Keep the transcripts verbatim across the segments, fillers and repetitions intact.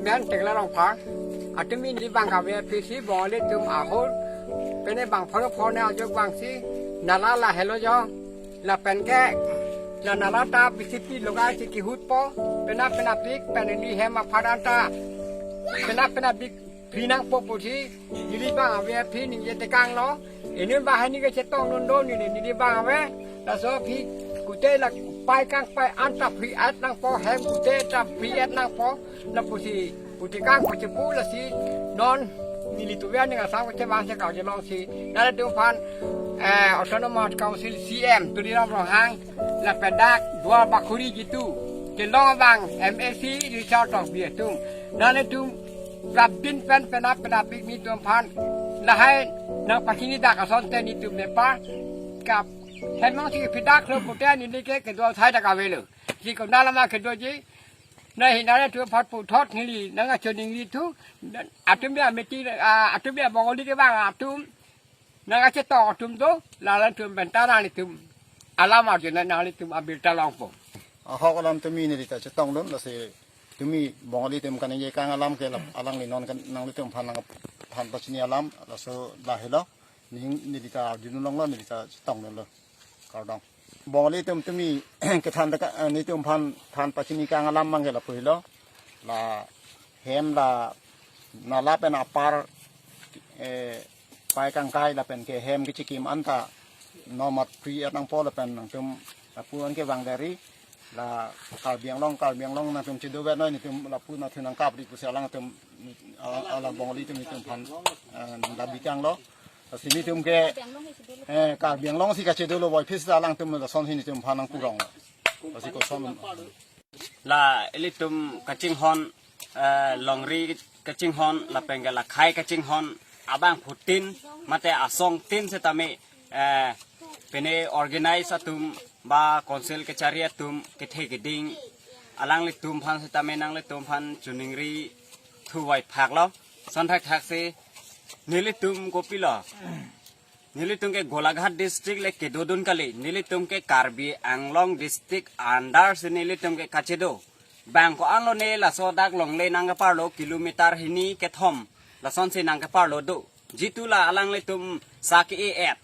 Pen Tekla Rongphar, atumi neli bang kave aphi si Bongali atum ahor, pene bang pharo phone ajok bang si, nala lahelo jo, lapen ke, la nala ta B C P logai si kihutpo, pena pena pik, pene neli hem apharan ta, pena pena pik, phi nangpo pusi, neli bang ave aphi ningje tekanglo, inut bang hini kachetongdun do neli, neli bang ave, laso aphi, kute la pai kangpai anta phi-et nangpo, hem kute ta phi-et nangpo, lapusi, kute kang pachepu lasi, non, neli tuve aning asam kachevang si kau jelong si, nanglitum aphan, eh, Autonomous Council C M, Tuliram Ronghang, lapen dak, Duar Bakhuri jitu, kelong abang, M A C, Richard Tokbi atum, nanglitum, prapdin pen pena pena pik nelitum aphan, lahai, nangpachini dak asonte nelitum nepar, kap, hem nang si phi dak lo pute neli ke kedo sai dak avelo. Si konat lama kedoji, na hinare tu phat puthot neli nang achoningri thu, atum ya meti, ah, atum ya Bongali ke bang atum, nang achetong atum do, lalang atum bentara nelitum, alam arjuna nanglitum abirta longpo. Ahok alam tumi neli ta chetongdun, lasi tumi Bongali atum kaningje kang alam ke lap, alangli non kan nanglitum aphan nang aphan pachini alam, laso lahelo, ning neli ta arjun longlo, neli ta chetongdunlo. Kardom. Bongali atum tumi kethan ta ka, eh, nelitum aphan than pachini kang alam abang ke lapu helo. La hem la nala pen apar, eh, pai kangkai lapen ke hem kechikim anta nomat pri at nangpo lapen nangtum lapu an ke bang dari la Karbi Anglong, Karbi Anglong nangtum chedo vet noi nelitum lapu nathu nangkapri pusi alangtum ala, ala Bongali atum nelitum aphan, eh, nangdabi kanglo. Lasi nelitum ke, eh, Karbi Anglong si kachedolo boy phis alangtum lason si nelitum aphan nangkurong. Lasi koson. La ilitum kachinghon, eh, longri kachinghon, lapen ke lakhai kachinghon, abangphutin, mate asongtin setame, eh, pene organize atum, ba council kechari atum, kethe keding, alanglitum aphan setame nanglitum aphan choningri thuvai phaklo, son thakthak si, nelitum kopilo. Nelitum ke Golaghat district le kedodun kali, nelitum ke Karbi Anglong district under si nelitum ke kachedo. Bang ko-an lo ne laso dak longle nangkeparlo kilometer hini kethom, lason si nangkeparlo do. Jitu la alanglitum sa ke-e-et,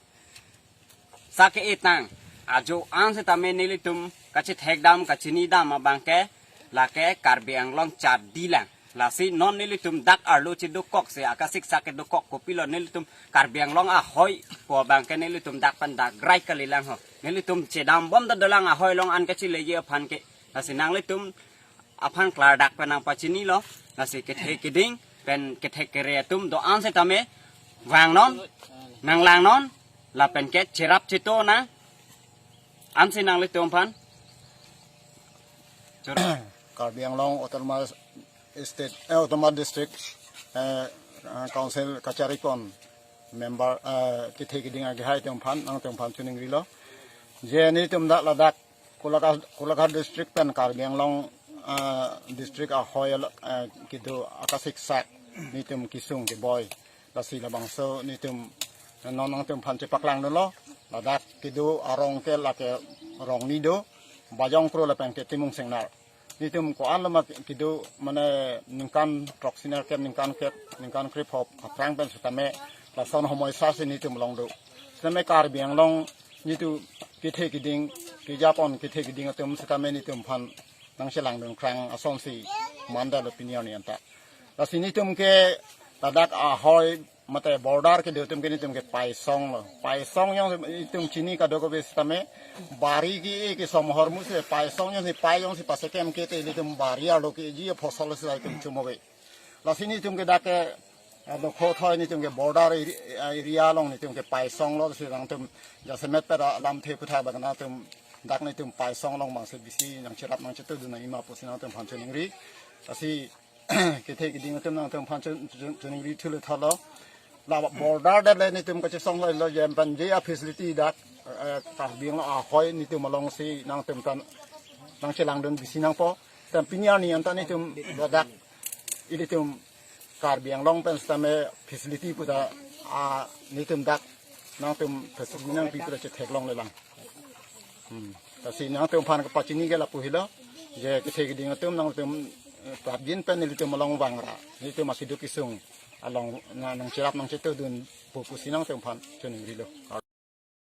sa ke-e-tang, ajo an setame nelitum kachethek dam, kachini dam abang ke, lake Karbi Anglong chadi lang. Lasi non nelitum dak arlo chedokok si akasiksak kedokok kopilo nelitum Karbi Anglong ahoi pu abang ke nelitum dak pen dak grai kalilang ho. Nelitum chedam bom ta dolang ahoi along an kachileji aphan ke. Lasi nanglitum aphan klardak pen nangpachinilo. Lasi kethe keding pen kethe kere atum do-an setame vangnon, nanglangnon, lapen ke cherap cheto nang, ansi nanglitum aphan. Karbi Anglong Autonomous State, eh, Autonomous District, eh, eh, Council kacharipon member, eh, kethe keding akehai atum aphan, nangtum aphan choningrilo. Je nelitum dak ladak Golaghat, Golaghat District pen Karbi Anglong, eh, District ahoi, eh, kedo akasiksak nelitum kesung keboi. Lasi labangso nelitum non nangtum aphan chepaklangdunlo. Ladak kedo arong ke lake Rongni do, Bajong Kro lapen ke Timung Singnar. Nelitum ko-an lo ma kedo mane ningkan throksi nerkep, ningkan kep, ningkan krepho aphrang pen setame lason homoi sa si nelitum longdo. Setame Karbi Anglong nelitum kethe keding, kejapon kethe keding atum setame nelitum aphan nangchelangdun krang asonsi mandalo pini arni anta. Lasi nelitum ke ladak ahoi mate border kedo atum ke nelitum ke paisong lo. Paisong jongsi nelitum chini kadokave setame bari ke-e kesom ahormu si paisong jongsi pai jongsi pasekem ke te nelitum bari arlo keji phosol si nelitum chomove. Lasi nelitum ke dak ke, eh, dokho thoi nelitum ke border eri-, eh, area along nelitum ke paisong lo si nangtum jasemet pera lamthe puthai bang nangtum dak nelitum paisong along bang si bisi nangcherap nangchetudun nang-ima pusi nangtum aphan choningri. Lasi kethe keding atum nangtum aphan chon-, chon-, choningri thulo thalo. La border det le nelitum kachesong lo jem pen je a-facility dak, eh, Karbi Anglong ahoi nelitum along si nangtum aphan nangchelangdun bisi nangpo. Lapen pini arni anta nelitum dak ilitum Karbi Anglong pen setame facility puta, ah, nelitum dak nangtum facility nangpi puta chetheklonglelang. Hmm. Lasi nangtum aphan kapachini ke lapu helo. Je kethe keding atum nangtum Prapjin pen nelitum along vangra, nelitum akeduk kesung along na nangcherap nangchetudun pu pusi nangtum aphan choningrilo.